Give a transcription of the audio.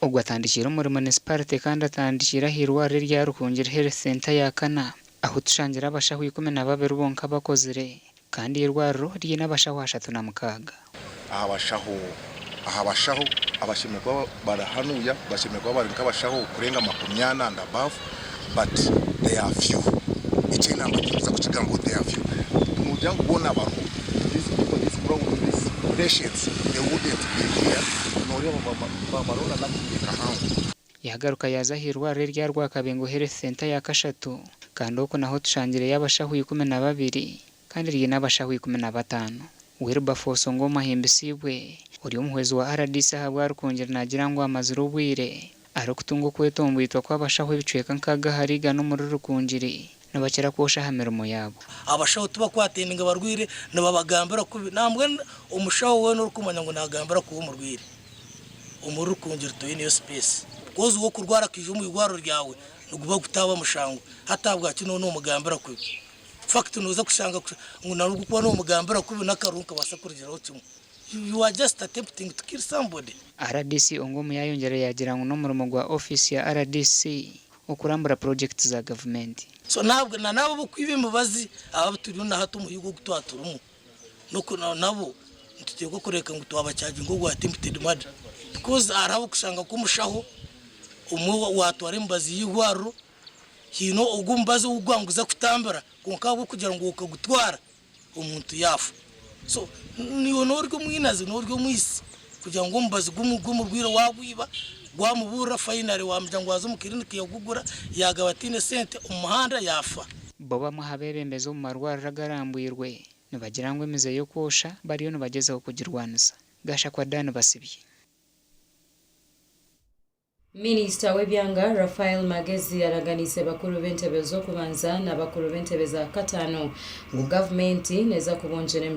Ogu atandikiire omuri munisiparite kandi atandikiire ah'eirwariro erya Rukungiri Health Centre ya kana ahu tushangire abashaho 12 bonka abakozire kandi eirwariro ryine abashaho 36. Aha bashaho aha bashaho abashemereire kuba bari hanuya bashemereire kuba bari nk'abashaho kurenga 40 and above but they are few ekyenamba tinkuza kukigambaho they are few nogira ngu boona bariho these people this crowd these patients they wouldn't be here noreeba bamaraho na n'akaire kahango. Yagaruka yaaza ah'eirwariro erya Rwakabengo Health Centre ya kashatu kandi oku naho tushangireyo abashaho 12 kandi ryine abashaho 15. Wilberforce Ongoma Ahimbisibwe, ori omuhwezi wa RDC ahabwa Rukungiri naagira ngu amazire obwire arikutunga okwetomboitwa kw'abashaho ebicweka nkaaga ahari igana omuri Rukungiri nibakira kwosha aha mirimo yaabo. Abashaho tibakwatendinga barwaire nibabagambira kubi nambwenu omushaho weena orikumanya ngu nagambira kubi omurwaire omuri Rukungiri toyineyo space coz we okurwara akaija omu irwariro ryawe niguba gutaaba mushango hati ahabwaki noba nomugambira kubi infact noza kushanga ngu nobu orikuba nomugambira kubi nakaruru nikabaasa kurugiraho kimwe you are just attempting to kill somebody. RDC Ongom yayongyera yaagira ngu n'omurimo gwa ofiisi ya RDC okurambura purogyekiti za gavumenti. So nabwe na n'abo ab'okwiba emibazi abu turiyo na hati omuhigo ogu twaturimu n'oku nabo nituteekwa kureeka ngu twabakyaginga ogwa attempted murder because hariho abokushanga nk'omushaho omwe waatwara emibazi y'eirwariro haine ogwo omubazi ogu gwanguza kutambira kwonka ahabw'okugira ngu okagutwara omuntu yaafa. So naiwe noba ori omwinazi, noba ori omwitsi kugira ngu omubazi gw'omurwaire waagwiba, gwamuburira finally waamugira ngu aze omu kiriniki yagugura, yaagaba ataine sente omu muhanda yaafa. Bo bamwe aha beebembezi omu marwariro agarambwirwe nibagira ngu emize y'okwosha bariyo nibagyezaho kugirwanisa. Gashakwa Dan Basibye. Minisita w'ebyanga Raphael Magezi araganiise bakuru b'entebe z'okubanza na bakuru b'entebe za kataano ngu gavumenti neza kubongyera.